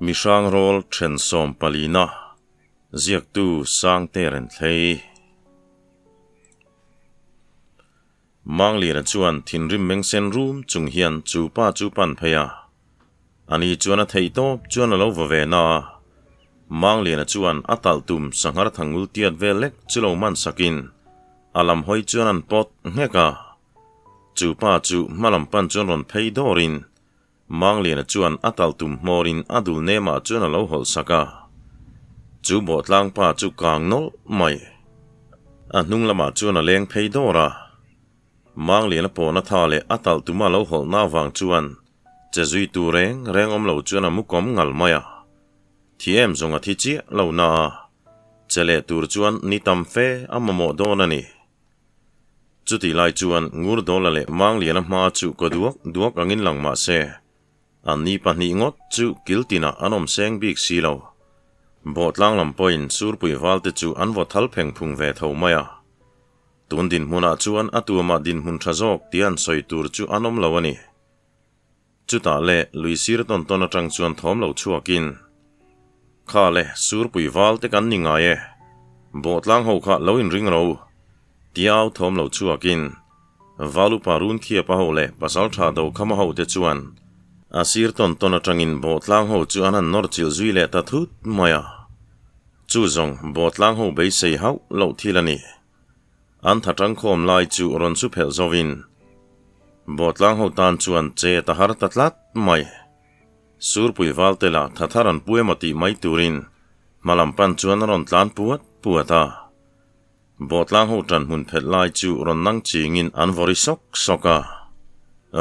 Mihrang rawl then sawmpalina ziaktu Sangte Renthlei. Manglira chuan thinrim mengsen rum chung hian chu pa chu pan phei a. Ani chuan a theih tawp chuan a lo va ve na a. Mangliana chuan a talh tum sanghar thangul tiat vel lek chu lo man sakin a lam hawi chuan an pawt nghek a. Chu pa chu hma lam pan chuan rawn phei dawrin Mangliana chuan a talh tum hmawrin a dul nemah chuan a lo hawlh sak a. Chu bawhtlang pa chu kang nawlh mai. A hnung lamah chuan a leng phei dawr a. Mangliana pawhna tha leh a talh tuma lo hawlhna avang chuan che zui tu reng reng awm lo chuan a mu kawm ngal mai a. Thi em zawng a thi chiah lo na a, che leh tur chuan ni tam fe a mamawh dawn a ni. Chutih lai chuan Ngurdawla leh Mangliana hma chu kaw duak duak angin lang mah se, anni pahnih ngawt chu kil tinah an awm seng bik si lo. Bawhtlang lam pawhin Surpui valte chu an vaw thal pheng phung ve tho mai a. Tun dinhmunah chuan a tuamah dinhmun tha zawk tia an sawi tur chu an awm lo a ni. Chutah leh lui sir tawn tawn atang chuan thawm lo chhuakin, Kha le, Surpui val te kan ni ngai e, bawhtlang ho kha lo inring ro, tia au thawm lo chhuakin, Valupa run khiapa ho leh Pasaltha Dokhama ho te chuan a sir tawn tawn atangin bawhtlang ho chu an han nawr chilh zui leh ta thut mai a. Chu zawng bawhtlang ho beisei hauh loh thil a ni. An tha tangkhawm lai chu rawn chu phelh zovin Bawhtlang ho tan chuan che ta har ta tlat mai. Surpui valte lah tha thar an pu emaw tih mai turin hma lam pan chuan a rawn tlan puat puat a. Bawhtlang ho tan hmun phelh lai chu rawn nang chingin an vawri sawk sawk a.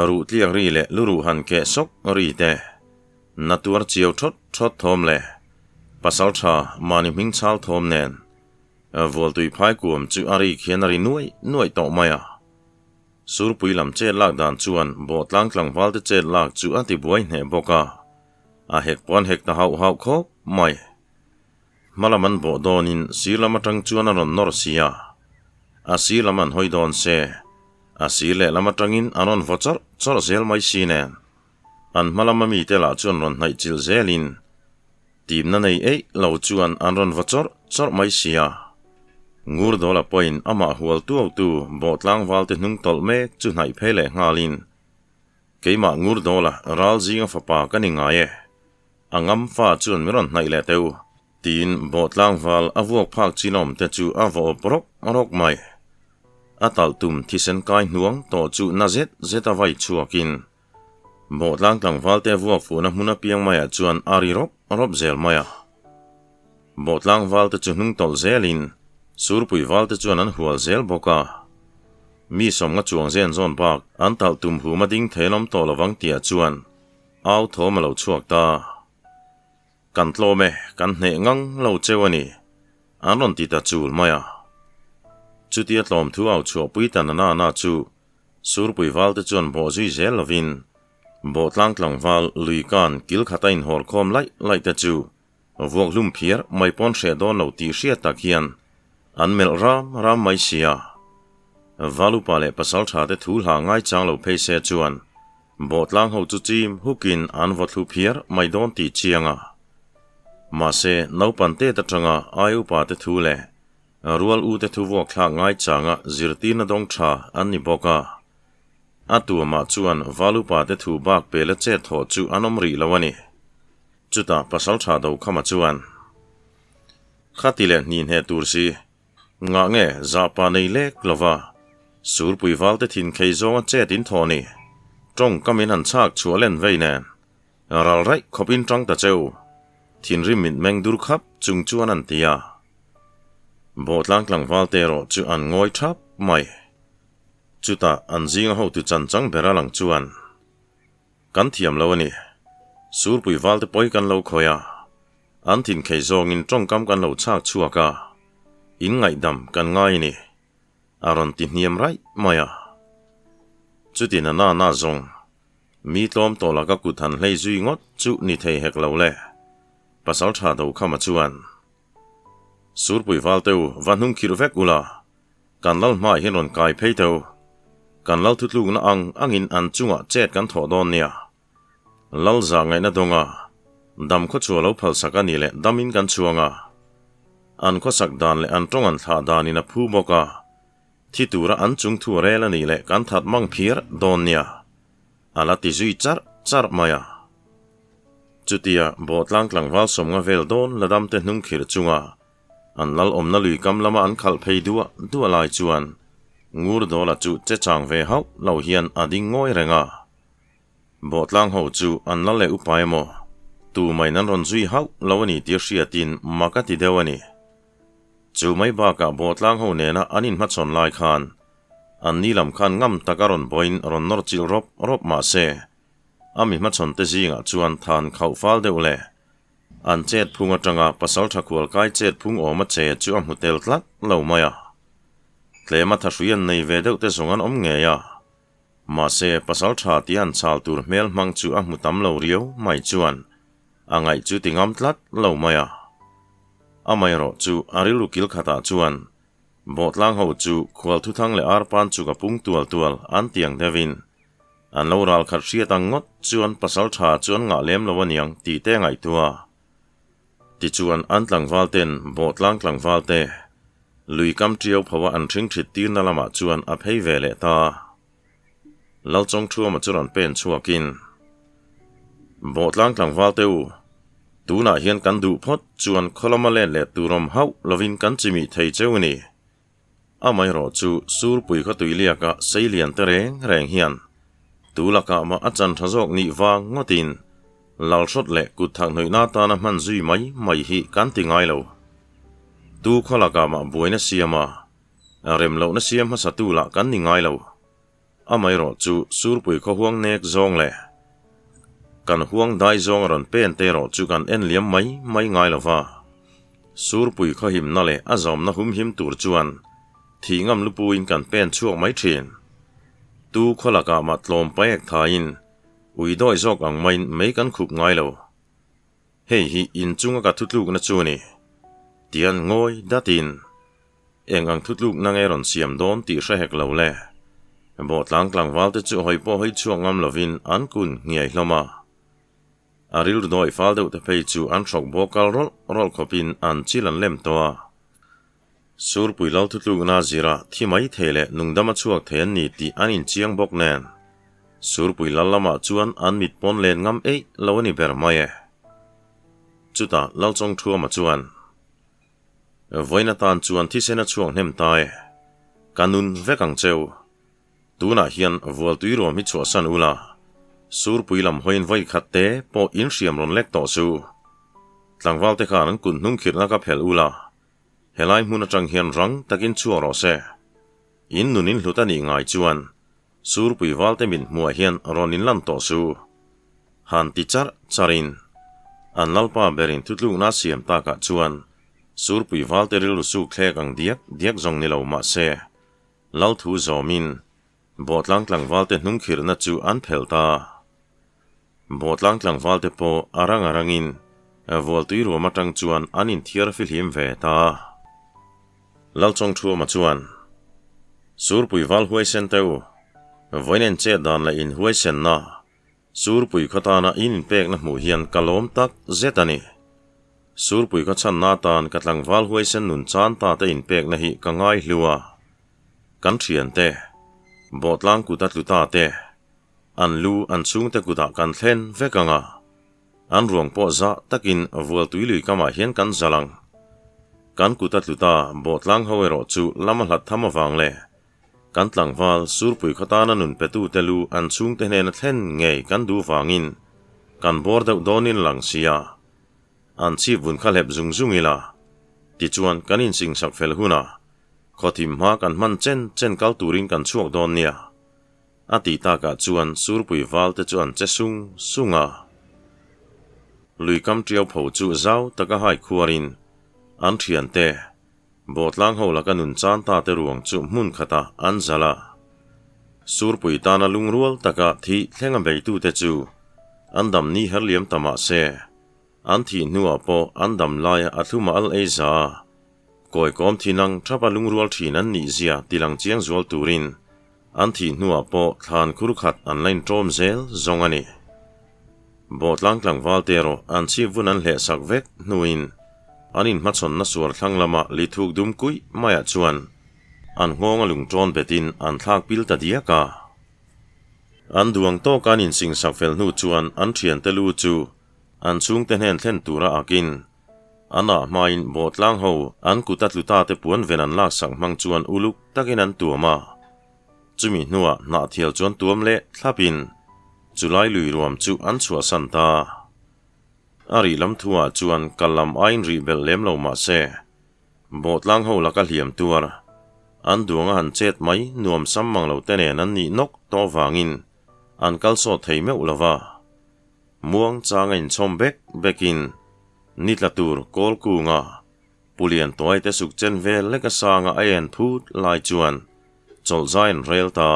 Ruh tliak ri leh luruh han keh sawk ri te, na tuar chiau thawt thawt thawm leh pasaltha mahni hming chhal thawm nen Vualtui phai kuam chu a rik hian a ri nuaih nuaih tawh mai a. Surpui lam chet lak dan chuan bawhtlang tlangval te chet lak chu a ti buai hneh bawk a, a hek pawh an hek ta hauh hauh khawp mai. Hma lam an bawh dawnin sir lam atang chuan a rawn nawr si a, a sir lam an hawi dawn se, a sir lehlam atangin a rawn vaw chawrh chawrh zel mai si nen. An hma lama mite lah chuan rawn hnaih chilh zelin Timna nei eih lo chuan an rawn va chawrh chawrh mai sia. Ngurdawla pawhin amah hual tuautu bawhtlang valte hnung tawlh mek chu hnaih phei leh nghalin, Keimah Ngurdawla ral zinga fapa ka ni ngai e. A ngam fa chuan min rawn hnaih leh teu. Tiin bawhtlang val a vuak phak chin awm te chu a va awp rawk rawk mai. A talh tum thisen kai hnuang tawh chu na zet zet a vai chhuakin Bawhtlang tlangval te vuak fuhna hmun apiang maiah chuan a ri rawp rawp zel mai a. Bawhtlang val te chu hnung tawlh zelin Surpui val te chuan an hual zel bawk a. Mi sawmnga chuang zen zawn bak an talh tum hum a ding thei an awm tawh lovang tihah chuan au thawm a lo chhuak ta. Kan tlawm e, kan hneh ngang lo cheu a ni, an rawn ti ta chul mai a. Chutia tlawm thu au chhuahpui ta na na na chu Surpui valte chuan bawh zui zel lovin Bawhtlang tlangval lui kan kil khata inhawr khawm laih laih te chu vuak hlum phiar mai pawn hreh dawn lo tih hriat tak hian an melh ram ram mai si a. Valupa leh pasaltha te thu hla ngaichang lo phei se chuan Bawhtlang ho chu chim hukin an vaw thlu phiar mai dawn tih chiang a. Mahse, naupan tet atanga ai upa te thu leh rual u te thu vuak thlak ngai changa zirtirna dawng tha an ni bawk a. A tuamah chuan val upa te thu bak pela chet thawh chu an awm rih lo a ni. Chutah pasaltha Dokhama chuan, Khati leh hnih hneh tur si, Ngah nge zahpa nei lek lova Surpui valte thin khei zawnga chet in thawh ni. Tawngkam in han chhak chhuah len vei nen ral raih khawp in tang ta cheu. Thinrim mit meng dur khap chung chuan an ti a. Bawhtlang tlangval te erawh chu an ngawi thap mai. Chutah an zinga hotu chan chang ber a lang chuan kan thiam lo a ni. Surpui valte pawi kan lo khawi a. An thin khei zawngin tawngkam kan lo chhak chhuak a, in ngaihdam kan ngai a ni, a rawn ti hniam raih mai a. Chuti na na na zawng, mi tlawm tawh laka kut han hlei zui ngawt chu ni thei hek lo le, pasal tha Dokhama chuan, Surpui Valteu va hnung khirh vek ula, kan lal hmaah hian rawn kai phei teu, kan lal thutlukna ang angin an chungah chet kan thawh dawn nia. Lalza ngaihna dawnga Dam khaw chhuah lo phalsak a nih leh damin kan chhuang a. An khawsak dan leh an tawng an thlah danin a phu bawk a. Thi tura an chung thu a rel a nih leh kan that mang phiar dawn nia. A la ti zui charh charh mai a. Chutia Bawhtlang tlangval sawmnga vel dawn la damte hnung khirh chunga an lal awmna lui kam lama an khalh phei duah duah lai chuan Ngurdawla chu che chang ve hauh lo hian a ding ngawi reng a. Bawhtlang ho chu an lal leh upa emaw tumaiin an rawn zui hauh lo a ni tih a hriatin mak a ti deuh a ni. Chu mai bakah Bawhtlang ho nena an inhmachhawn lai khan an ni lam khan ngam taka rawn bawiin rawn nawr chilh rawp rawp mah se, a mi hmachhawn te zingah chuan than khauh fal deuh leh an chet phung atanga pasaltha khualkai chet phung awma che chu a hmu tel tlat lo mai a. Tlema thahrui an nei ve deuh te zawng an awm ngei a. Mahse, pasaltha tia an chal tur hmel hmang chu a hmu tam lo riau mai chuan a ngaih chu ti ngam tlat lo mai a. Amaherawh chu a rilru kil khatah chuan Bawhtlang ho chu khual thuthang leh arpan chu ka pung tual tual an tiang deuhin an lo ral khat hriat ang ngawt chuan pasal tha chu an ngah lem lo aniang tih te ngaihtuah. Tichuan an tlangval ten Bawhtlang tlangval te lui kam tiau pho a an hring thit tirna lamah chuan a phei ve leh ta. Lalchawngthuama chu rawn pen chhuakin, Bawhtlang tlangval te u, tunah hian kan duh phawt chuan khaw lama let leh tur awm hauh lovin kan chimih thei cheu a ni. Amaherawh chu Surpui khaw tuiliaka sei lian te reng reng hian tu lakah mah a chan tha zawk nih vang ngawtin lalhrawt leh kut thak hnawihna atana hman zui mai mai hi kan ti ngai lo. Tu khaw lakah mah buaina siam a, Rem lohna siam hmasatu lah kan ni ngai lo. Amaherawh chu Surpui khaw huang nek zawng leh kan huang dai zawng a rawn pen te erawh chu kan en liam mai mai ngai lo va. Surpui khaw himna leh a zawmna humhim tur chuan thih ngam lupuin kan pen chhuak mai thin. Tu khaw lakah mah tlawm paek thaiin ui dawi zawk ang maiin mei kan khup ngai lo. Hei hi inchunga ka thutlukna chu a ni. Tian ngawi datin. Eng ang thutlukna nge rawn siam dawn tih hre hek lo le. Bawhtlang tlangval te chu hawi pawh hawi chhuak ngam lovin an kun nghiai hlawm a. A rilru dawi fal deuh te phei chu an hrawk bawk kal rawlh rawlh khawpin an chil an lem tawh a. Surpui lal thutlukna zira thi mai thei leh nungdama chhuak thei an ni tih an inchiang bawk nen Surpui lal lamah chuan an mit pawn len ngam eih lo a ni ber mai e. Chutah Lalchawngthuama chuan. Vawiin atan chuan thisen a chhuak hnem ta e. Ka nun vek ang cheu. Tunah hian vualtui ruam hi chhuahsan ula, Surpui lam hawiin vawi khat te pawh in hriam rawn lek tawh su. Tlangval te khan an kut hnung khirhna ka phelh ula, helai hmun atang hian rang takin chhuak rawh se. In nun in hlut a nih ngai chuan Surpui valte mit hmuah hian rawn in lan tawh su. Han ti charh charhin an lalpa berin thutlukna siam takah chuan Surpui valte rilru suk thlek ang diak diak zawng ni lo mah se, lal thu zawmin Bawhtlang tlangvalte hnungkhirhna chu an phelh ta. Bawhtlang tlangvalte pawh a rang a rangin Vualtui ruam atang chuan an inthiar fihlim ve ta. Lalchawngthuama chuan, Surpui val huaisen te u, vawiin en chet dan leh in huaisenna, Surpui khaw tana in inpekna hmuh hian ka lawm tak zet a ni. Surpui khaw chhanna atan ka tlangval huaisen nun chan ta te inpekna hi ka ngai hlu a. Kan thian te, Bawhtlang kuta tlu ta te, an lu an chhungte kutah kan thlen vek ang a. An ruang pawh zah takin Vualtui lui kamah hian kan zal ang. Kan kut a tlu ta, Bawhtlang ho erawh chu lam a hlat tham avang leh kan tlangval Surpui khaw tana nun petute lu an chhungte hnena thlen ngei kan duh vangin kan bawr deuh dawnin lang sia. An chhip vun kha hlep zung zung ila, tichuan kan insingsak fel hunah khawthim hma kan hman chen chen kal turin kan chhuak dawn nia. A tih takah chuan Surpui valte chu an che sung sung a. Lui kam tiau pho chu zau taka hai khuarin an thiante Bawhtlang ho laka nun chan ta te ruang chu hmun khatah an zal a. Surpui tana lungrual taka thih thlenga beitute chu an dam ni her liam ta mah se, an thih hnuah pawh an dam laia a thluma al ei za a. Kawikawm thinang thapa lungrual thin an nih zia tilang chiang zual turin an thih hnuah pawh thlan khur khat an la inṭawm zel zawng a ni. Bawhtlang tlangval te erawh an chhip vun an hleh sak vek hnuin an inhmachhawnna suar thlang lama li thuk dum kuih maiah chuan an nghawnga lungṭawn betin an thlak pil ta diak a. An duang tawka an insingsak fel hnu chuan an thiante lu chu an chhungte hnen thlen tura akin an ah hmain bawhtlang ho an kuta tlu ta te puan ven an laksak hmang chuan uluk takin an tuam a. Chumi hnuah hnahthial chuan tuam leh thlapin chulai lui ruam chu an chhuahsan ta. A rih lam thuah chuan kal lam aiin rih belh lem lo mah se, bawhtlang ho laka hliam tuar, an duanga han chet mai nuam sam mang lo te nen an nih nawk tawh vangin an kal sawt thei meuh lo va. Muang changa inchhawm bek bekin ni tla tur kawl kunga Pu Liantuai te suk chen vel lek a sanga a en phut lai chuan chawlh zai an rel ta.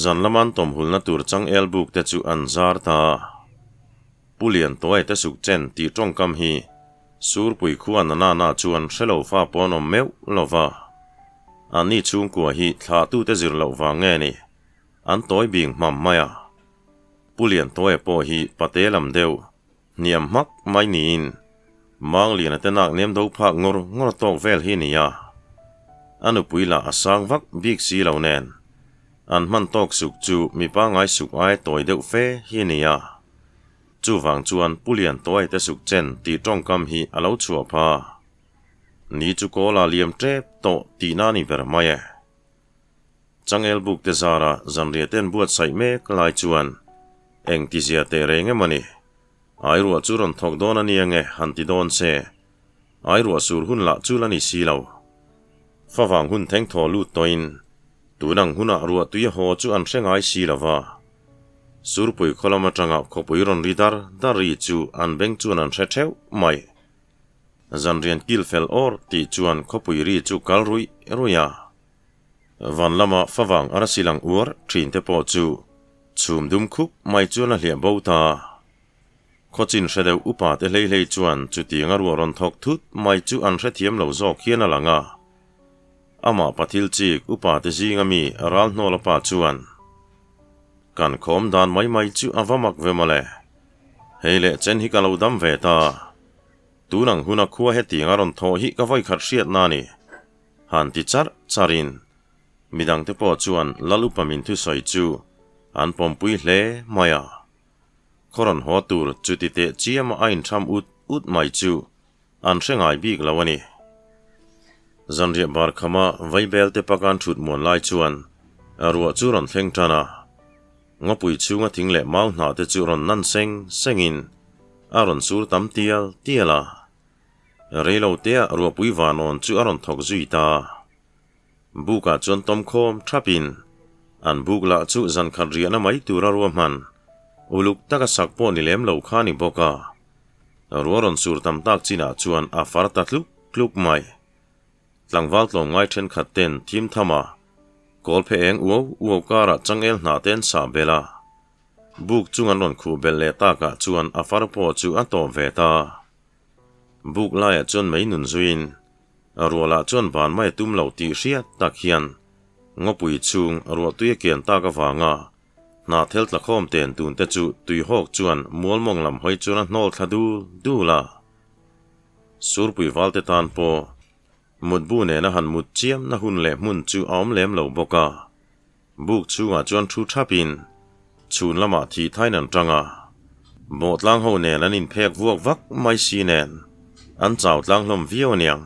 Zan lama an tawmhulna tur changel buk te chu an zar ta. Pu Liantuai te suk chen tih tawngkam hi Surpui khua na na na chuan hre lo fa pawh an awm meuh lo va. Anni chhungkua hi thlahtute zir loh vang nge ni an tawi bing hmam mai a. Pu Liantuaia pawh hi pate lam deuh Hniam hmak mai niin Mangliana te nak nem do phak ngawr ngawr tawk vel hi nia. A nupui lah a sang vak bik si lo nen an hman tawk suk chu mi pangngai suk aia tawi deuh fe hi nia. Chuvang chuan Pu Liantuai te suk chen tih tawngkam hi a lo chhuah pha. Ni chu kawl a liam tep tawh tihna a ni ber mai e. Changel buk te zara zanriah te an buatsaih mek lai chuan eng tizia teh reng emaw ni? Ai ruah chu rawn thawk dawn a nia nge han ti dawn se, ai ruah sur hun lah chu la ni si lo. Favang hun theng thaw lut tawhin tun ang hunah ruah tui a haw chu an hre ngai si lo va. Surpui khaw lam atanga khawpui rawn ri dar dar ri chu an beng chuan an hre theuh mai. Zanrian kil fel awr tih chuan khawpui ri chu kal ruih ruih a. Van lama favang arsi lang uar thin te pawh chu chhum dum khup mai chuan a hliah bo ta. Khawchin hre deuh upa te hlei hlei chuan chutiang a ruah rawn thawk thut mai chu an hrethiam lo zawk hian a lang a. Amah pathil chik upa te zinga mi ral hnawla pa chuan, Kan khawm dan mai mai chu a va mak ve mawle. Hei leh chen hi ka lo dam ve ta. Tun ang huna khua hetiang a rawn thawh hi ka vawikhat hriatna a ni. Han ti charh charhin midangte pawh chuan Lal upa min thusawi chu an pawmpui hle mai a. Khaw rawn haw tur chuti teh chiama a intham ut ut mai chu an hre ngai bik lo a ni. Zanriah bar khama Vaibelte pakan thut muan lai chuan ruah chu rawn thleng tan a. Ngawpui chhunga thing leh mau hnah te chu rawn nan seng sengin a rawn sur tam tial tial a. Reilo tea ruahpui vanawn chu a rawn thawk zui ta. Bukah chuan tawm khawm thapin an buk lah chu zan khat riahna mai tura ruahman uluk taka sak pawh ni lem lo kha ni bawk a. Ruah rawn sur tam tak chinah chuan a far ta tluk tluk mai. Tlangval tlawmngai thenkhat ten thim tham a, kawl phe eng uau uau karah changel hnah te an sah belh a. Buk chung an rawn khuh belh leh takah chuan a far pawh chu a tawp ve ta. Buk laiah chuan mei nun zuiin a rualah chuan van mai a tum lo tih hriat tak hian ngawpui chhung ruahtui a kian tak avanga hnahthel tlakhawm ten tun te chu tuihawk chuan mualmawng lam hawi chuan a hnawl thla dul dul a. Surpui valte tan pawh mutbu nena han mut chiamna hun leh hmun chu a awm lem lo bawk a. Buk chhungah chuan thu thapin chhun lamah thih thain an tang a, bawhtlang ho nen an inphek vuak vak mai si nen an chau tlang hlawm viau aniang.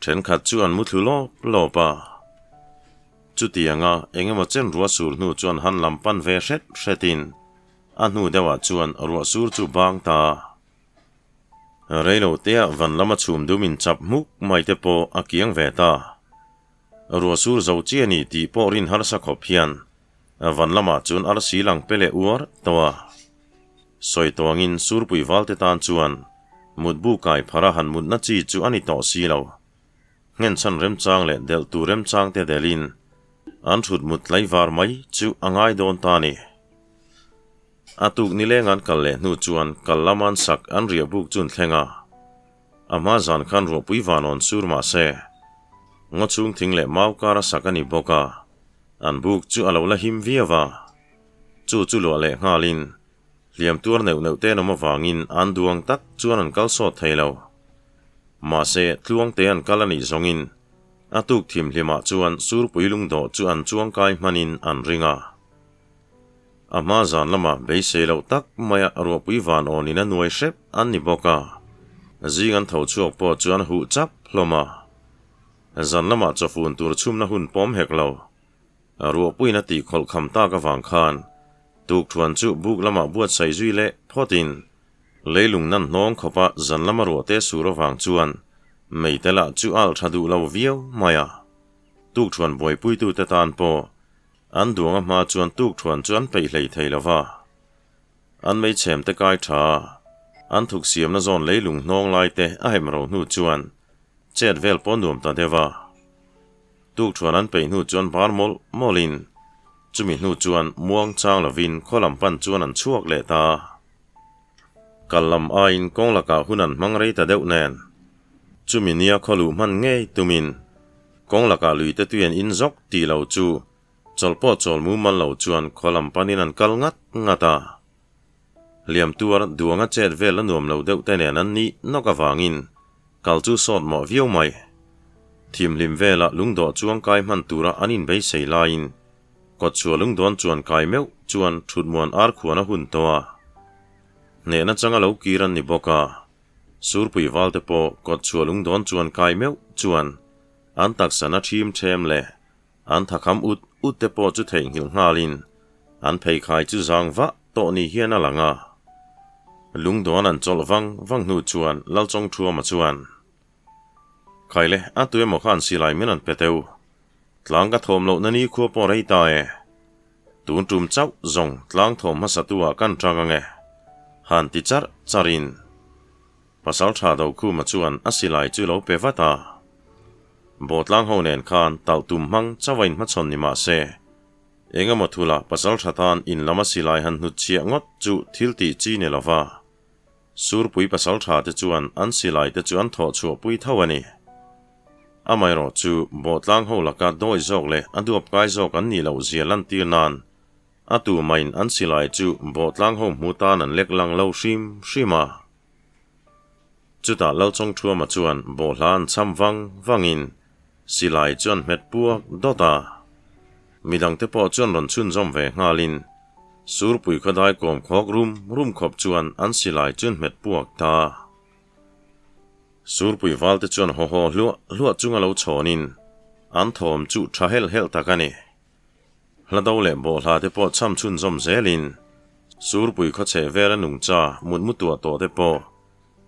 Thenkhat chu an muthlu lawp lawp a. Chutianga eng emaw chen ruah sur hnu chuan han lam pan ve hret hretin a hnu deuhah chuan ruah sur chu bang ta. Reilo tea van lama chhum dum inchap hmuk mai te pawh a kiang ve ta. Ruah sur zo chi a ni tih pawh rin harsa khawp hian van lamah chuan arsi lang pe leh uar tawh a. Sawi tawngin Surpui valte tan chuan mutbu kai phara han mutna chi chu a ni tawh si lo. Nghenchhan remchang leh delh tur remchang te delhin an thut mut tlaivar mai chu a ngai dawn ta a ni. A tuk nileng an kal leh hnu chuan kal lama an sak an riah buk chu an thleng a. A hma zan khan ruahpui van awn sur mah se, ngaw chhung thing leh mau kar a sak a ni bawk a, an buk chu a lo la him viau a, chu chu luah leh nghalin. Hliam tuar neuh neuh te an awm avangin an duang tak chuan an kal sawt thei lo. Mahse, tluangte an kal a nih zawngin a tuk thimhlimah chuan Surpui lungdawh chu an chuangkai hmanin an ring a. A hma zan lamah beisei loh tak maia ruahpui van awnin a nuai hrep an ni bawk a, zing an tho chhuak pawh chu an huh chap hlawm a. Zan lamah chawfun tur chhumna hun pawm hek lo. Ruahpuiin a tih khawlh kham tak avang khan tukṭhuan chu buk lamah buatsaih zui leh phawtin leilung nan hnawng khawpa zan lama ruahte sur avang chuan meite lah chu alh ṭha duh lo viau mai a. Tukṭhuan buaipuitute tan pawh an duang a hma chuan tukṭhuan chu an peih hlei thei lo va. An meichhem te kai ṭha a, an thuk siamna zawn leilung hnawng laite a hem ro hnu chuan chet vel pawh nuam ta deuh a. Tukṭhuan an peih hnu chuan bar mawlh mawlhin chumi hnu chuan muang chang lovin khaw lam pan chuan an chhuak leh ta. Kal lam aiin kawng lakah hun an hmang rei ta deuh nen chumi nia khaw luh hman ngei tumin kawng lakah luite tui an in zawk tih lo chu chawlh pawh chawl mumal lo chuan khaw lam panin an kal ngat ngat a. Hliam tuar duanga chet vel a nuam lo deuh te nen an nih nawk avangin kal chu sawt mawh viau mai. Thimhlim velah lungdawh chuang kai hman tura an inbeisei laiin kawtchhuah lungdawn chuan kai meuh chuan thutmuan ar khuan a hun tawh a. Hnehna changa lo kir an ni bawk a, Surpui valte pawh kawtchhuah lungdawn chuan kai meuh chuan an taksa na ṭhim ṭhem leh An thakham ut ut te pawh chu theihnghilh nghalin an pheikhai chu zang vah tawh ni hian a lang a. Lungdawn an chawlh vang vang hnu chuan Lalchawngthuama chuan, Khaile, a tu emaw khan silai min rawn pe teu. Tlang ka thawm lohna ni khua pawh rei ta e. Tun tum chauh zawng tlang thawm hmasa tu ah kan tang ange. Han ti charh charhin Pasaltha Dokhuma chuan a silai chu lo pe vat a. Bawhtlang ho nen khan talh tum hmang chauh a inhmachhawn ni mah se, eng emaw thula pasal tha tan in lama silai han hnut chhiah ngawt chu thil tih chi ni lova, Surpui pasal tha te chuan an silai te chu an thawh chhuah pui tho a ni. Amaherawh chu Bawhtlang ho laka dawi zawk leh a duap kai zawk an nih loh zia lantir nan a tumain an silai chu Bawhtlang ho hmu tan an lek lang lo hrim hrim a. Chutah Lalchawngthuama chuan bawhhla an cham vang vangin silai chu an hmet puak dawt a. Midangte pawh chuan rawn chhunzawm ve nghalin Surpui khawdai kawm khawk rum rum khawp chuan an silai chu an hmet puak ta. Surpui valte chuan haw haw hluah hluah chunga lo chhawnin an thawm chu tha helh helh tak a ni. Hla do leh bawhhla te pawh cham chhunzawm zelin Surpui khawchheh vela nungcha mutmu tuah tawh te pawh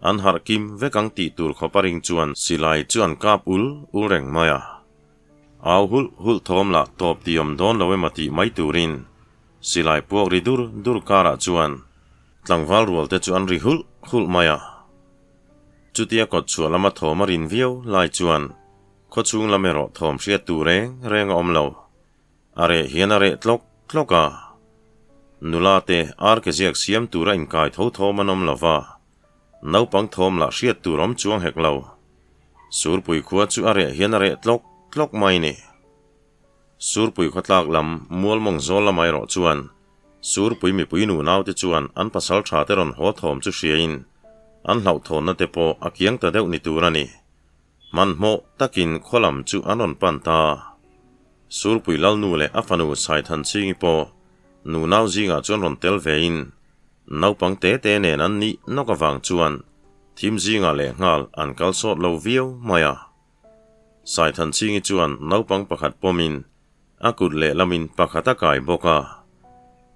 an harh kim vek ang tih tur khawp a ring chuan silai chu an kap ul ul reng mai a. Au hulh hulh thawm lah tawp tih awm dawn lo emaw tih mai turin silai puak ri dur dur karah chuan tlangval rual te chu an ri hulh hulh mai a. Chutia kawtchhuah lama thawm a rin viau lai chuan Khawchhung lam erawh thawm hriat tur reng reng a awm lo. A reh hian a reh tlawk tlawk a. Nula te ar ke ziak siam tura inkai tho thawm an awm lo va, naupang thawm lah hriat tur awm chuang hek lo. Surpui khua chu a reh hian a reh tlawk tlawk mai ni. Surpui khawtlak lam Mualmawng zawl lamah erawh chuan Surpui mipui nunaute chuan an pasal tha te rawn haw thawm chu hriain an hlauhthawnna te pawh a kiang ta deuh ni tur a ni. Hmanhmawh takin khaw lam chu an rawn pan ta. Surpui Lalnu leh a fanu Saithanchhingi pawh nunau zingah chuan rawn tel vein naupang te te nen an nih nawk avang chuan thim zingah lehnghal an kal sawt lo viau mai a. Saithanchhingi chuan naupang pakhat pawmin a kut lehlamin pakhat a kai bawk a.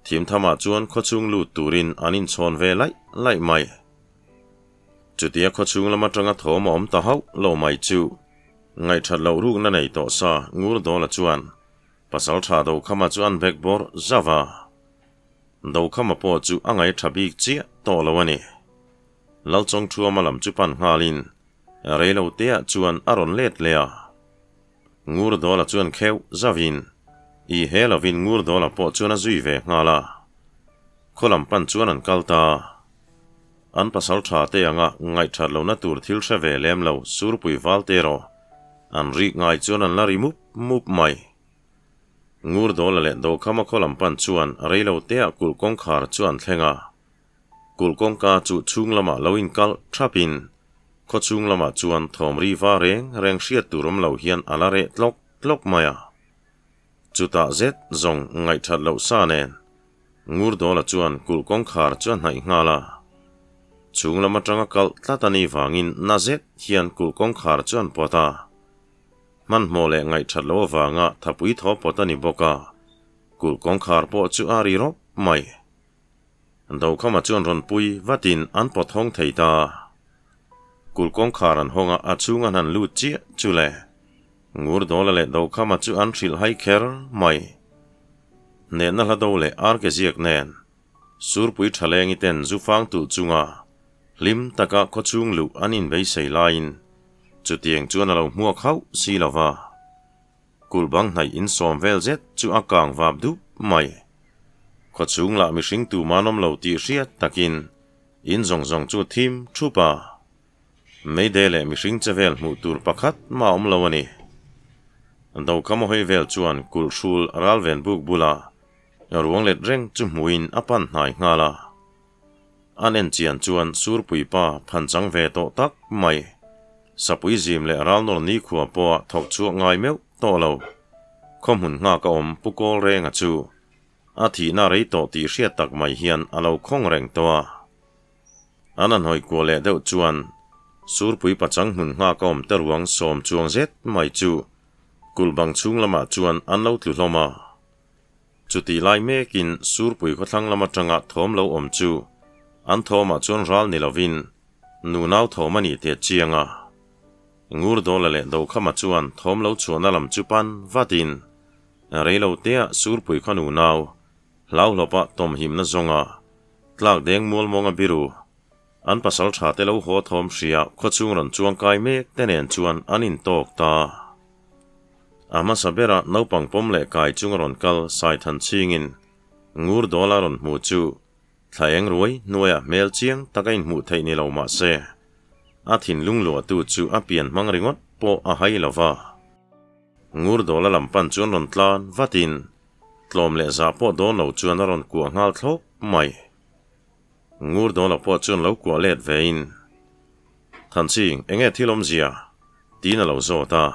Thimthamah chuan khawchhung lut turin an inchhawn ve laih laih mai. Chutia khawchhung lam atanga thawm a awm ta hauh lo mai chu ngaihthat loh rukna nei tawh sa Ngurdawla chuan Pasaltha Dokhama chu an bek bawrh zauh a. Dokhama pawh chu a ngaih tha bik chiah tawh lo a ni. Lalchawngthuama lam chu pan nghalin reilo teah chuan a rawn let leh a. Ngurdawla chuan kheuh zauhin i he lovin Ngurdawla pawh chuan a zui ve nghal a. Khaw lam pan chuan an kal ta. An pasal tha te anga ngaihthat lohna tur thil hre ve lem lo Surpui val te erawh an rik ngai chuan an la ri mup mup mai. Ngurdawla leh Dokhama khaw lam pan chuan reilo teah kulh kawngkhar chu an thleng a. Kulh kawngka chu chhung lamah lo inkalh thapin khaw chhung lamah chuan thawm ri va reng reng hriat tur awm lo hian a la reh tlawk tlawk mai a. Chutah zet zawng ngaihthat loh sa nen Ngurdawla chuan kulh kawngkhar chu a hnaih nghal a. Chhung lam atanga kalh tlat a nih vangin na zet hian kulh kawngkhar chu an pawt a. Hmanhmawh leh ngaihthat loh avanga thapui thaw pawt a ni bawk a, kulh kawngkhar pawh chu a ri rawp mai. Dokhama chuan rawn pui vatin an pawt hawng thei ta. Kulh kawngkhar an hawng a, a chhung an han lut chiah chu le. Ngurdawla leh Dokhama chu an hrilh hai kher mai. Hnehna hla do leh arke ziak nen Surpui Thalengi ten zufang tulh chunga hlim taka khawchhung luh an inbeisei laiin chutiang chuan a lo hmuak hauh si lo va. Kulh bang hnaih insawm vel zet chu a kang vap dup mai. Khawchhung lah mihring tumah an awm lo tih hriat takin in zawng zawng chu thim thup a. Meide leh mihring che vel hmuh tur pakhat mah awm lo a ni. Dokham hawi vel chuan kulh hrul ralven buk bula ruang let reng chu hmuhin a pan hnai nghal a. An en chian chuan Surpui pa phan chang ve tawh tak mai. Sapui zim leh ralnawr nikhua pawha thawk chhuak ngai meuh tawh lo. Khaw hmun nghak a awm Pu Kawl Renga chu a thihna rei tawh tih hriat tak mai hian a lo khawng reng tawh a. An han hawi kuah leh deuh chuan Surpui pachang hmun nghak a awm te ruang sawm chuang zet mai chu kulh bang chhung lamah chuan an lo tlu hlawm a. Chutih lai mekin Surpui khawthlang lam atanga thawm lo awm chu an thawmah chuan ral ni lovin nunau thawm a nih teh chiang a. Ngurdawla leh Dokhama chuan thawm lo chhuahna lam chu pan vatin reiloteah Surpui khaw nunau Hlauhlawpa tawmhimna zawnga tlak deng mual mawnga biru an pasal tha te lo haw thawm hria khawchhung rawn chuang kai mek te nen chuan an intawk ta. A hmasa bera naupang pawm leh kai chunga rawn kal Saithan chhingin ngur dawla rawn hmu chu thla eng ruai hnuaiah hmel chiang taka inhmuh theih ni lo mah se a thinlung luahtu chu a pian hmang ringawt pawh a hai lo va. Ngur dawla lam pan chuan rawn tlan vatin Tlawm leh zah pawh dawn lo chuan a rawn kuah nghal thlawp mai. Ngur dawla pawh chuan lo kuah let vein, Thanching, enge thil awmzia? tiin a lo zawt a.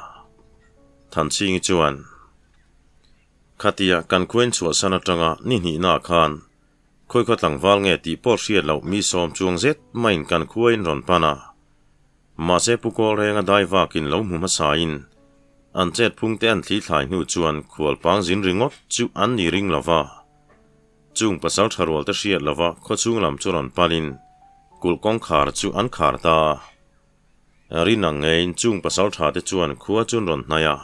Thanchhingi chuan, Khatia kan khuain chhuahsan atanga ni hnihnaah khan khawikhaw tlangval nge tih pawh hriat loh mi sawm chuang zet maiin kan khuain rawn pan a. Mahse Pu Kawlrenga dai vakin lo hmu hmasain an chet phung te an thli thlai hnu chuan khual pang zin ringawt chu an ni ring lo va. Chung pasal tha rual te hriat lova khawchhung lam chu rawn palin kulh kawngkhar chu an khar ta a. Rin ang ngeiin chung pasal tha te chuan khua chu an rawn hnaih a.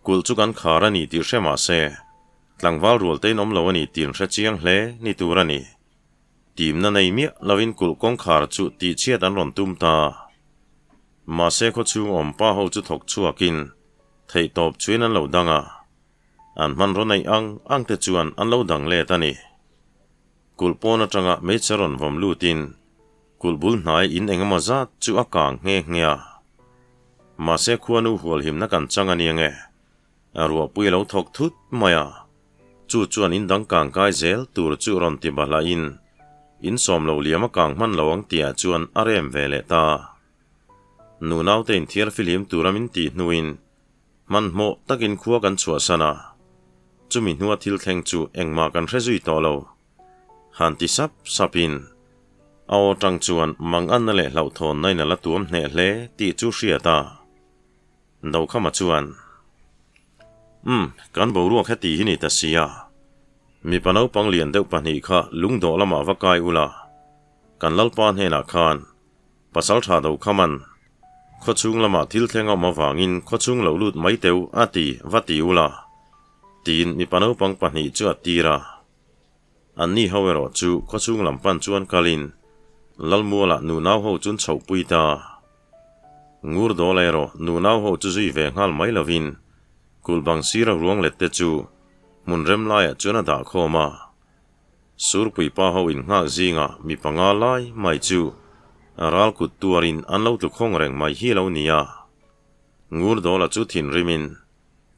Kulh chu kan khar a ni tih hre mah se tlangval rual te in awm lo a ni tih an hre chiang hle ni tur a ni. Timna nei miah lovin kulh kawngkhar chu tihchhiat an rawn tum ta. Mahse khawchhung awm pa ho chu thawk chhuakin theihtawp chuin an lo dang a, an hmanraw neih ang ang te chuan an lo dang let a ni. Kulh pawn atanga hmeichhe rawn vawm lutin kulh bul hnai in engemaw zat chu a kang nghe nghe a. Mahse khuanu hualhimna kan chang a nia nge? A ruahpui a lo thawk thut mai a, chu chuan in dang kang kai zel tur chu rawn ti bahlahin in sawm lo liam a kang hman lo ang tihah chuan a rem ve leh ta. Nunaute inthiar fihlim tura min tih hnuin hmanhmawh takin khua kan chhuahsan a, chumi hnua thil thleng chu engmah kan hre zui tawh lo. Han ti sap sapin a aw tang chuan manganna leh hlauhthawnna in a la tuam hneh hle tih chu hriat a. Dokhama chuan, Umm, kan boruak heti hi ni ta sia. Mipa naupang lian deuh pahnih kha lungdawh lamah va kai ula, kan Lalpa hnenah khan Pasaltha Dokhaman khawchhung lamah thil thleng a awm avangin khawchhung lo lut mai teu a ti va ti ula, tiin mipa naupang pahnih chu a tir a. Anni ho erawh chu khawchhung lam pan chuan kalin Lalmualah nunau ho chun chhohpui ta. Ngur dawl erawh nunau ho chu zui ve nghal mai lovin kulh bang sira ruang let te chu hmun rem laiah chuan a dah khawm a. Surpui pa ho innghak zingah mi panga lai mai chu ral kut tuarin an lo tlu khawng reng mai hi lo ni a. Ngur dawla chu thinrimin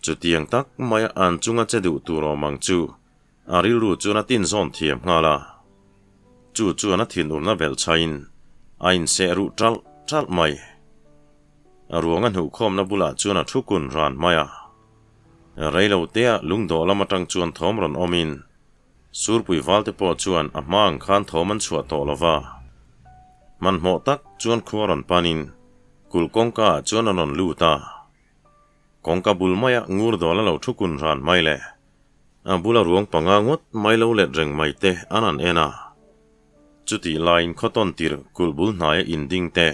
chutiang tak maia an chunga che duh tur awm ang chu a rilru chuan a tinzawn thiam nghal a. Chu chuan a thinurna belhchhain a inseh ruh ṭalh ṭalh mai. A ruang a hnuhkhawmna bulah chuan a thu kun ran mai a. Reilo tea lungdawh lam atang chuan thawm rawn awmin Surpui valte pawh chuan a hma ang khan thawm an chhuah tawh lo va. Hmanhmawh tak chuan khua rawn panin kulh kawngka ah chuan a rawn lut a. Kawngka bul maia ngur dawl a lo thu kun ran mai le. A bula ruang panga ngawt mai lo let reng mai te an han en a. Chutih laiin khawtawn tirh kulh bul hnaia inding te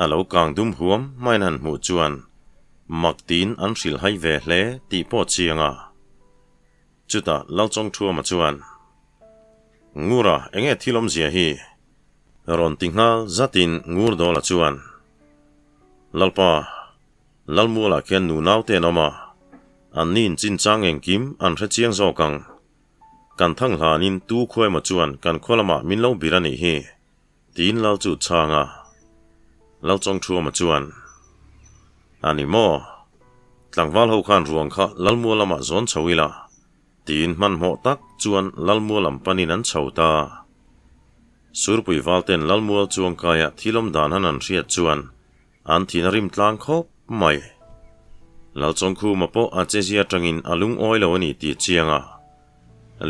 a lo kang dum huam maiin han hmuh chuan mak tiin an hrilhhai ve hle tih pawh chiang a. Chutah Lalchawngthuama chuan, Ngura, enge thil awmzia hi? Rawn ti nghal zatin Ngurdawla chuan, Lalpa, Lalmualah khian nunau te an awm a, anni in chinchang engkim an hre chiang zawk ang. Kan thang hlanin tu khua emaw chuan kan khua lamah min lo bir a nih hi, tiin Lal chu chhang a. Lalchawngthuama chuan, A ni maw? Tlangval ho khan ruang kha Lalmual lamah zawn chho ila, tiin hmanhmawh tak chuan Lalmual lam panin an chho ta. Surpui valten Lalmual chuangkaia thil awm dan han an hriat chuan An thin a rim tlang khawp mai. Lalchawngkhuma pawh a chezia atangin a lungawi lo a ni tih chiang a,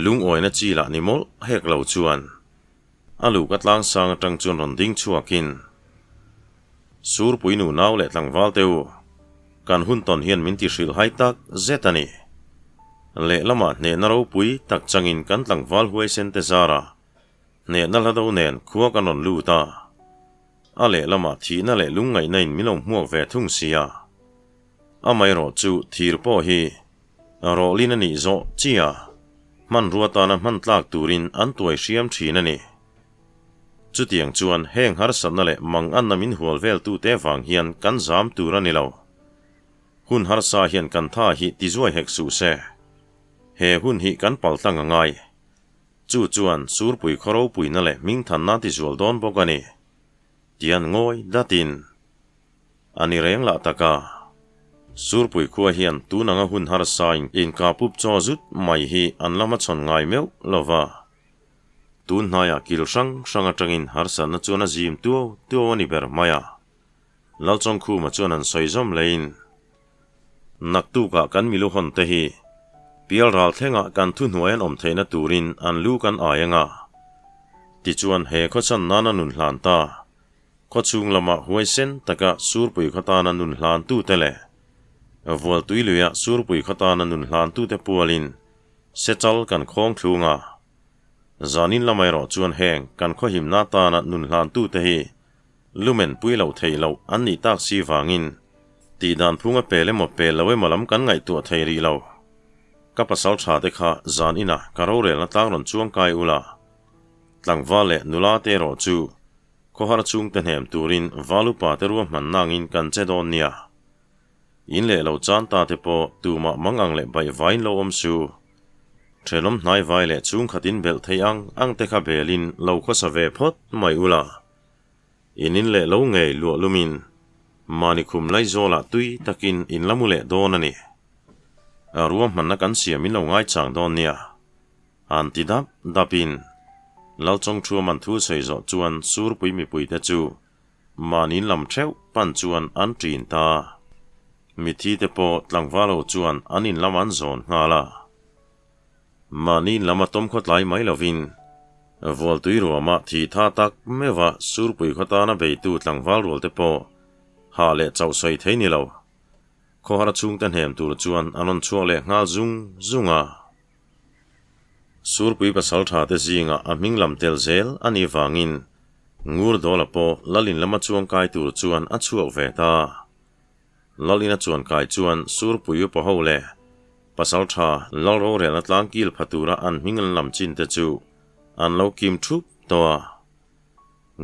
lungawina chi lah ni mawlh hek lo chuan a luka tlang sang atang chuan rawn ding chhuakin, Surpui nu nau leh tlangval te u, kan hun tawn hian min ti hrilh hai tak zet a ni. Lehlamah hnehna ropui tak changin kan tlangval huaisen te zara hnehna hla do nen khua kan rawn lut a. A lehlamah thihna leh lungngaihna in min lo hmuak ve thung si a. Amaherawh chu thir pawh hi rawhlin a nih zawh chi a, hmanrua tana hman tlak turin an tuai hriam thin a ni. Chutiang chuan heng harsatna leh manganna min hual vel tute vang hian kan zam tur a ni lo. Hun harsa hian kan tha hi tizuai hek suh se. He hun hi kan paltlang a ngai. Chu chuan Surpui khaw ropuina leh hmingthanna a tizual dawn bawk a ni, tian ngawi datin a ni reng lah tak a. Surpui khua hian tun anga hun harsain inkapup chaw zut mai hi an la hmachhawn ngai meuh lo va. Tun hnaiah kil hrang hrang atangin harsatna chuan a zim tuau tuau a ni ber mai a. Lalchawngkhuma chuan an sawi zawm leiin, Naktukah kan milu hawn te hi pial ral thlengah kan thuhnuai an awm theihna turin an lu kan ai anga. Tichuan he khawchan nana nun hlan ta, khawchhung lamah huaisen taka Surpui khaw tana nun hlantute leh Vualtui luia Surpui khaw tana nun hlantute pualin Sechal kan khawng thlung a. Zanin lamah erawh chuan heng kan khawhimna tana nun hlantute hi Lumen pui loh theih loh an nih tak si vangin tih dan phung a pel emaw pel lo emaw lam kan ngaihtuah thei rih lo. Ka pasal tha te kha zan inah ka rorelna tlang rawn chuang kai ula, tlangval leh nula te erawh chu khawhar chhungte hnem turin valupa te ruahman nangin kan che dawn nia. In leh lo chan ta te pawh tumah mang ang leh baih vaiin lo awm su. Thenawm hnai vai leh chhungkhat in belh theih ang ang te kha belin lo khawsa ve phawt mai ula. In in leh lo ngei luah lumin mahni khum Laizawlah tui takin in la mu leh dawn a ni. A ruahmanna kan siam in lo ngaichang dawn nia. An ti dap dapin Lalchawngthuaman thu sawi zawh chuan Surpui mipuite chu mahni in lam theuh pan chuan an ṭin ta. Mithi te pawh tlangval ho chuan an in lam an zawn nghal a. Mahni lam a tawm khawtlai mai lovin Vualtui ruama thi tha tak meuha Surpui khaw tana beitu tlangval rual te pawh hah leh chauh sawi thei ni lo. Khawhar chhungte hnem tur chuan an rawn chhuak leh nghal zung zung a. Surpui pasal tha te zingah a hming lam tel zel a nih vangin Ngurdawla pawh Lalin lama chuangkai tur chuan a chhuak ve ta. Lalina chuan kai chuan Surpui upa ho leh Pasal tha Lal rorelna tlang kil pha tura an hming an lam chin te chu an lo kim thup tawh a.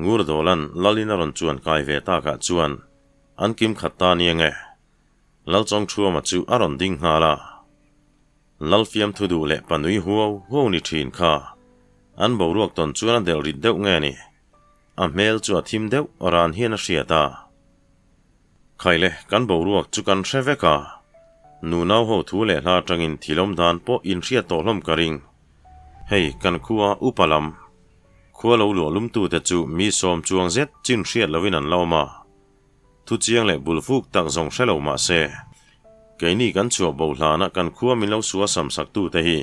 Ngurdawlan Lalina rawn chuan kai ve takah chuan an kim khat ta nia nge. Lalchawngthuama chu a rawn ding nghal a. Lalfiam thu duh leh panui huau huau ni thin kha an boruak tawn chuan a delh rit deuh nge ni. A hmel chu a thim deuh ran hian a hriat a. Khaile, kan boruak chu kan hre vek a, nunau ho thu leh hla atangin thilawm dan pawh inhriat tawh hlawm ka ring. Hei, kan khua upa lam. Khua lo luah lumtute chu mi sawm chuang zet chin hriat loin an la awm a. Thu chiang leh bul fuk tak zawng hre lo mah se, keini kan chhuah bo hlana kan khua min lo sual sam saktute hi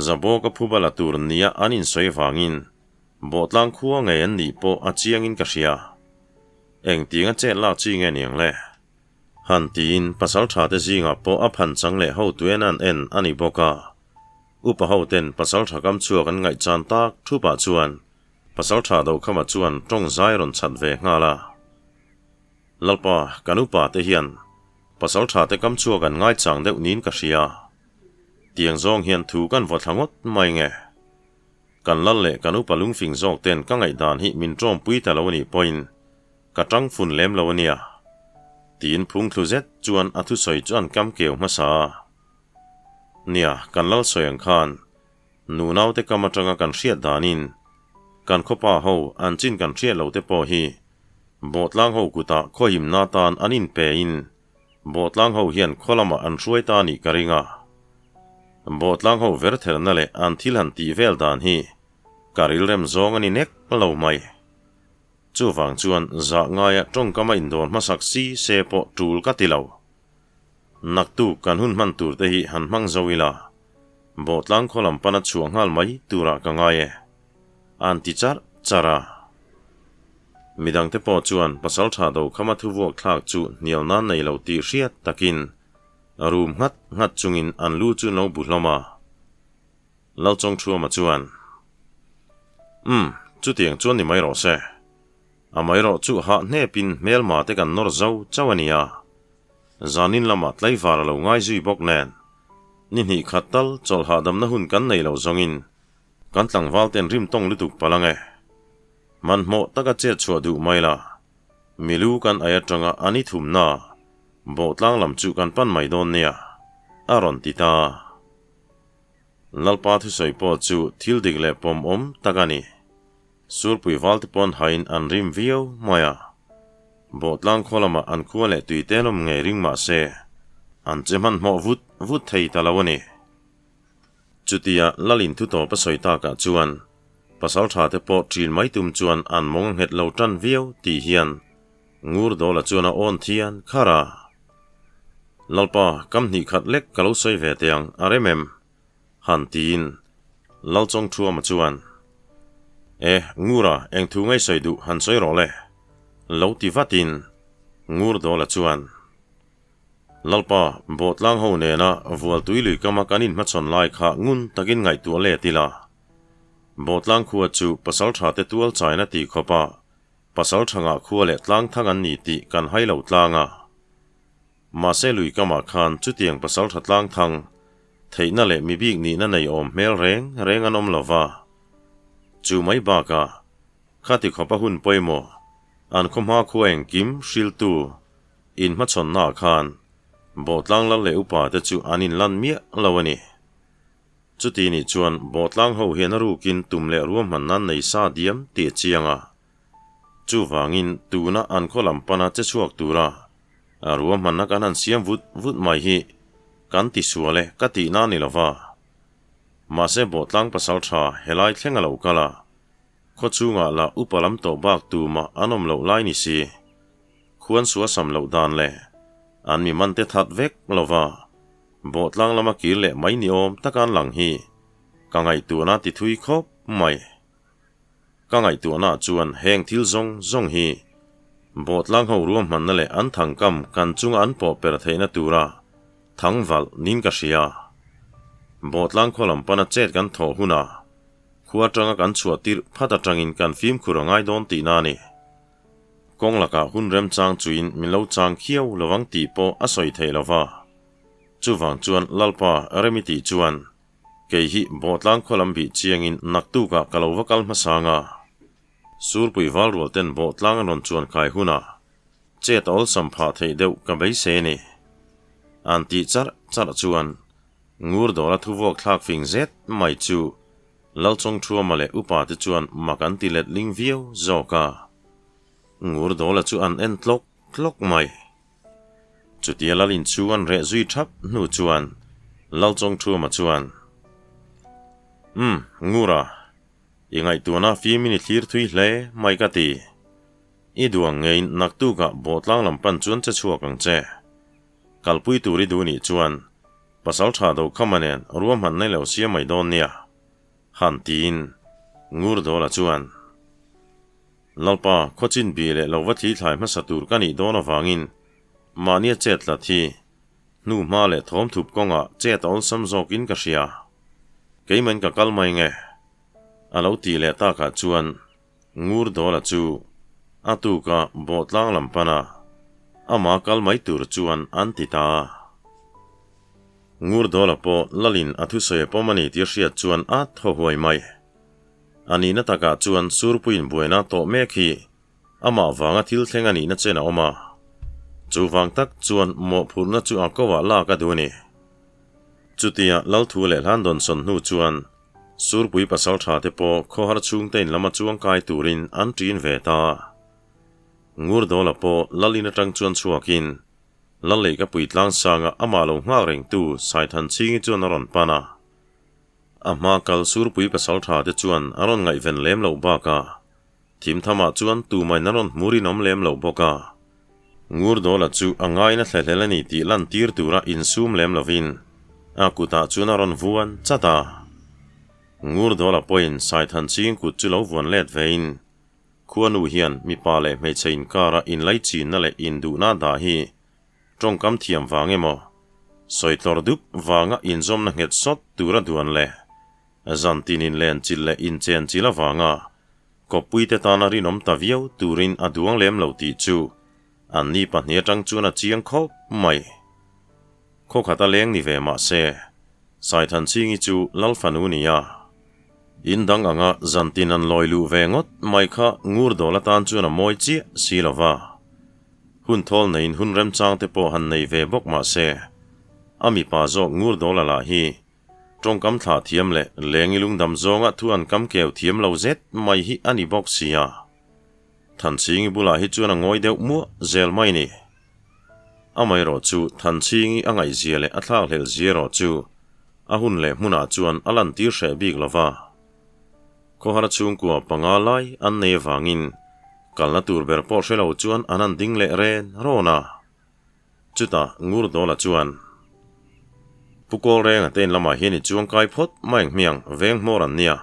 Zabawka phuba la tur nia an insawi vangin Bawhtlang khua ngei an nih pawh a chiangin ka hria. Engtianga chet lak chi nge niang le? Han tiin pasalṭhate zingah pawh a phan chang leh hotuen an en a ni bawk a. Upa hoten pasalṭha kam chhuak an ngaihchan tak thupah chuan pasalṭha Dokhama chuan tawng zai rawn chhat ve nghal a. Lalpa, kan upa te hian pasalṭhate kam chhuak an ngaichang deuh niin ka hria. Tiang zawng hian thu kan vaw thla ngawt mai nge? Kan lal leh kan upa lungfing zawk ten ka ngaihdan hi min tawmpui ta lo a nih pawhin ka tang fun lem lo a nia. Tiin phung thlu zet chuan a thusawi chu an kam keu hmasa a. Nia, kan lal sawi ang khan nunaute kam atanga kan hriat danin kan khawpa ho an chin kan hriat lo te pawh hi Bawhtlang ho kutah khawhimna tan an inpe in Bawhtlang ho hian khaw lamah an hruai ta nih ka ring a. Bawhtlang ho vertherna leh an thil han tih vel dan hi ka rilrem zawng a ni nek lo mai. Chuvang chuan zah ngaia tawngkama indawr hmasak si se pawh tul ka ti lo. Naktuk kan hun hman tur te hi han hmang zo ila, Bawhtlang khaw lam pana chhuah nghal mai turah ka ngai e. An ti charh charh a. Midangte pawh chuan Pasaltha Dokhama thuvuak thlak chu hnial nan nei lo tih hriat takin rum nghat nghat chungin an lu chu an lo bu hlawm a. Lalchawngthuama chuan, Umm, chutiang chuan ni mai rawh se. Amaherawh chu hah hnepin hmelma te kan nawr zo chauh a nia. Zanin lamah tlaivar a lo ngai zui bawk nen, ni hnih khat tal chawlh hahdamna hun kan nei lo zawngin kan tlangval ten rim tawng lutuk palh ang e. Hmanhmawh taka chet chhuah duh mai la, milu kan ai atanga a ni thumna bawhtlang lam chu kan pan mai dawn nia, a rawn ti ta. Lalpa thusawi pawh chu thil dik leh pawmawm tak a ni. Surpui valte pawn hain an rim viau mai a. Bawhtlang khaw lamah an khua leh tui tenawm ngei ring mah se, an che hmanhmawh vut vut thei ta lo a ni. Chutia Lalin thu tawp a sawi takah chuan pasaltha te pawh ṭin mai tum chuan an mawng a nghet lo ṭan viau tih hian Ngurdawla chuan a awn thian khar a. Lalpa, kam hnih khat lek ka lo sawi ve teh ang, a rem em? Han tiin Lalchawngthuama chuan, E, Ngura, eng thu ngei sawi duh han sawi rawh le, lo ti vatin Ngurdawla chuan, Lalpa, Bawhtlang ho nena Vualtui lui kama kan inhmachhawn lai kha ngun takin ngaihtuah let ila. Bawhtlang khua chu Pasaltha te tual chaina tih khawpa Pasalthanga khua leh tlangthang an ni tih kan hai lo tlang a. Mahse lui kamah khan chutiang pasaltha tlangthang, theihna leh mi bik nihna nei awm hmel reng reng an awm lo va. Chu mai bakah, khati khawpa hun pawimawh, an khaw hma khua engkim hriltu inhmachhawnnaah khan Bawhtlang lal leh upa te chu an inlan miah lo a ni. Chuti nih chuan Bawhtlang ho hian a rukin tum leh ruahmanna an nei sa diam tih a chiang a. Chuvangin tuna an khaw lam pana che chhuak tura a ruahmanna kan han siam vut vut mai hi kan ti sual e ka tihna a ni lo va. Mahse Bawhtlang pasal tha helai thleng a lo kal a, khaw chungah lah upa lam tawh bak tumah an awm loh lai ni si. Khuan sual sam loh dan leh an mi man te that vek lo va, Bawhtlang lama kir leh mai ni awm taka an lang hi ka ngaihtuahna ti thui khawp mai. Ka ngaihtuahnaah chuan heng thil zawng zawng hi Bawhtlang ho ruahmanna leh an thangkam kan chunga an pawh per theihna tura thang valh niin ka hria. Bawhtlang khaw lam pana chet kan thawh hunah khua atanga kan chhuah tirh phat atangin kan fimkhur a ngai dawn tihna a ni. Kawng lakah hun remchang chuin min lo chang khiau lovang tih pawh a sawi theih lova. Chuvang chuan Lalpa Remi tih chuan kei hi Bawhtlang khaw lam bih chiangin naktukah ka lo va kal hmasang a. Surpui valrual ten Bawhtlang an rawn chuan kai hunah chet a awlsam phah theih deuh ka beisei a ni. An tih charh charh chuan Ngurdawla thuvuak thlak fing zet mai chu Lalchawngthuama leh upa te chuan mak an ti let ling viau zawk a. Ngurdawla chu an en tlawk tlawk mai. Chutia Lal in chu an reh zui thap hnu chuan Lalchawngthuama chuan, Umm, Ngura! I ngaihtuahna fimin i thlir thui hle mai ka ti. I duang ngeiin naktukah bawhtlang lam pan chuan che chhuak ang che. Kalpui tur i duh nih chuan pasal tha do khama nen ruahman nei lo siam mai dawn nia, han tiin Ngurdawla chuan, Lalpa, khawchin bi leh lo va thli thlai hmasa tur ka nih dawn avangin mahnia chet tlat hi hnu hma leh thawm thup kawngah chet a awlsam zawkin ka hria. Keimahin ka kal mai nge? A lo tih leh takah chuan Ngurdawla chu a tuka bawhtlang lam pana ama kal mai tur chuan an ti ta a. Ngurdawla pawh Lalin a thusawi a pawm a ni tih a hriat chuan a thaw huai mai. A nihna takah chuan Surpuiin buaina tawh mek hi amah vanga thil thleng a nihna chen a awm a. Chuvang tak chuan mawhphurhna chu a ko ah lak a duh a ni. Chutia Lalthu leh Hlandawnsawn hnu chuan Surpui pasal tha te pawh khawhar chhungte in lama chuang kai turin an ṭin ve ta. Ngurdawla pawh Lalin atang chuan chhuakin Laleih ka pui tlangsanga amah lo nghak rengtu Saithanchhingi chuan a rawn pan a. A hma kal Surpui pasal tha te chuan a rawn ngaihven lem loh bakah thimthamah chuan tumain a rawn hmu rinawm lem loh bawk a. Ngurdawla chu a ngaina thlahlel a ni tih lantir tura insum lem lovin a kutah chuan a rawn vuan chat a. Ngurdawla pawhin Saithanching kut chu lo vuan let vein khuanu hian mipa leh hmeichhe inkara inlaichinna leh induhna dah hi tawngkam thiam vang emaw sawi tlawr dup vanga inzawmna nghet sawt tura duan leh zan tin inlenchilh leh inchenchilh avanga Kawppuite tana rinawm ta viau turin a duang lem lo tih chu anni pahnih atang chuan a chiang khawp mai. Khawkhat a leng ni ve mah se, Saithanchhingi chu Lal fanu ni a. In dang anga zantin an lawi luh ve ngawt mai kha Ngurdawl atan chuan a mawi chiah si lo va. Hun thawl neiin hun remchang te pawh han nei ve bawk mah se, a mipa zawk Ngurdawla lah hi Tawngkam thlah thiam leh leng i lungdam zawnga thu an kam keu thiam lo zet mai hi a ni bawk si a. Thanchhingi bulah hi chuan a ngawi deuh muah zel mai ni. Amaherawh chu Thanchhingi a ngaihzia leh a thlakhlelh zia erawh chu a hun leh hmunah chuan a lantir hreh bik lo va. Khawhar chhungkua panga lai an nei avangin kalna tur ber pawh hre lo chuan an han ding leh ren rawn a. Chutah Ngurdawla chuan, Pu Kawlrenga te in lamah hian i chuang kai phawt mai ang hmiang, veng hmawr an nia.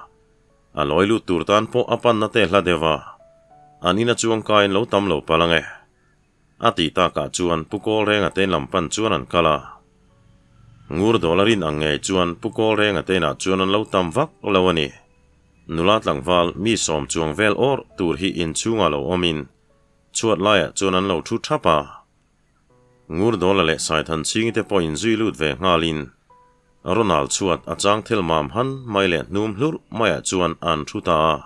A lawi lut tur tan pawh a panna te hla deuh a, an ina chuang kaiin lo tam lo palh ang e. A tih takah chuan Pu Kawlrenga te in lam pan chuan an kal a. Ngurdawla rin ang ngei chuan Pu Kawlrenga te inah chuan an lo tam vak lo a ni. Nula tlangval mi sawm chuang vel awrh tur hi inchhungah lo awmin Chhuat laiah chuan an lo thu thap a. Ngurdawla leh Saithanchhingi te pawh inzui lut ve nghalin Ronald chhuat a chang thel mam han mai leh hnum hlurh maiah chuan an thu ta a.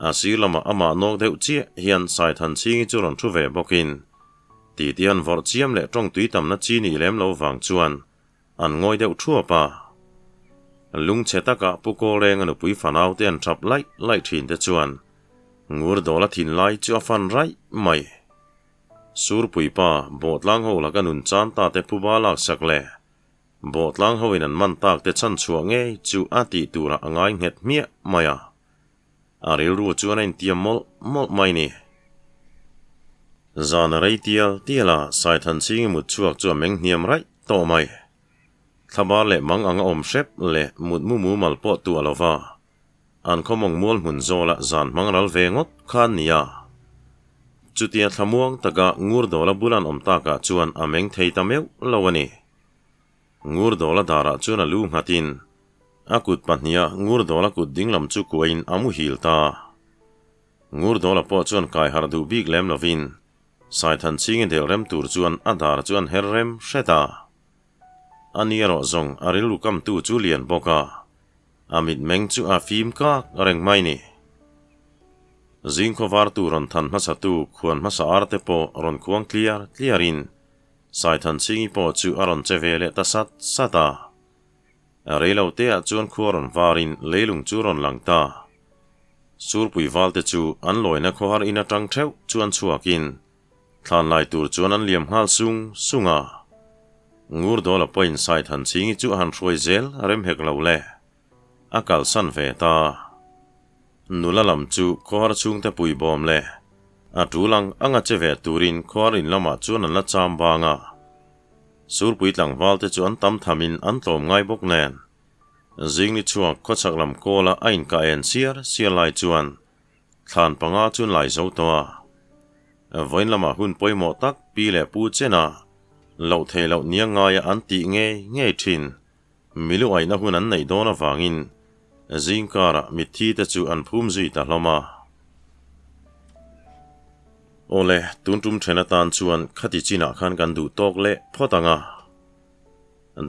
A sir lamah amah nawk deuh chiah hian Saithanchhingi chu rawn thu ve bawkin titi han vawrh chiam leh tawng tui tamna chi nih lem lo vang chuan An ngawi deuh thuap a. Lungchhe taka Pu Kawlrenga nupui fanau te an thap laih laih thin te chuan Ngurdawla thinlai chu a fan raih mai. Surpui pa Bawhtlang ho laka nun chan ta te phuba laksak leh Bawhtlang ho in an man tak te chhan chhuah ngei chu a tih turah a ngai nghet hmiah mai a. A rilru chuan a intiam mawlh mawlh mai ni. Zan a rei tial tial a, Saithanchhingi mut chhuak chu a meng hniam raih tawh mai. Thlabar leh mang anga awm hrep leh mut mu mumal pawh tuah lo va, an khawmawng mual hmun zawla zan hmang ral ve ngawt kha an ni a. Chutia thlamuang taka Ngurdawla bula an awm takah chuan a meng thei ta meuh lo a ni. Ngurdawla darah chuan a lu nghatin a kut pahniha Ngurdawla kut dinglam chu kuahin a muhil ta. Ngurdawla pawh chuan kai harh duh bik lem lovin Saithanchhingi del rem tur chuan a dar chu an her rem hret a. Ani erawh zawng a rilru kamtu chu lian bawk a, a mitmeng chu a fim kak reng mai ni. Zingkhaw vartu rawn than hmasatu khuan hmasa arte pawh rawn khuang tliar tliarin Saithanchhingi pawh chu a rawn che ve leh ta sat sat a. Rei lo teah chuan khua rawn varin leilung chu rawn lang ta. Surpui valte chu an lawina khawhar in atang theuh chuan chhuakin thlan lai tur chuan an liam nghal sung sung a. Ngurdawla pawhin Saithanchhingi chu a han hruai zel rem hek lo le. A kalsan ve ta. Nula lam chu khawhar chhungte puibawm leh a tul ang anga che ve turin khawhar in lamah chuan an la cham bang a. Surpui tlangval te chu an tam thamin an tlawm ngai bawk nen. Zingni chhuak khawchhak lam kawla a inkah en siar siar lai chuan thlan panga chu an lai zo tawh a. Vawiin lamah hun pawimawh tak pi leh pu chena loh theih loh nia ngaia an tih ngei ngei thin milu aihna hun an neih dawn avangin zingkarah mitthi te chu an phum zui ta hlawm a. Awle, tun tum then atan chuan khati chinah khan kan duh tawk leh phawt ang a.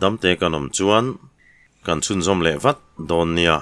Damte kan awm chuan kan chhunzawm leh vat dawn nia.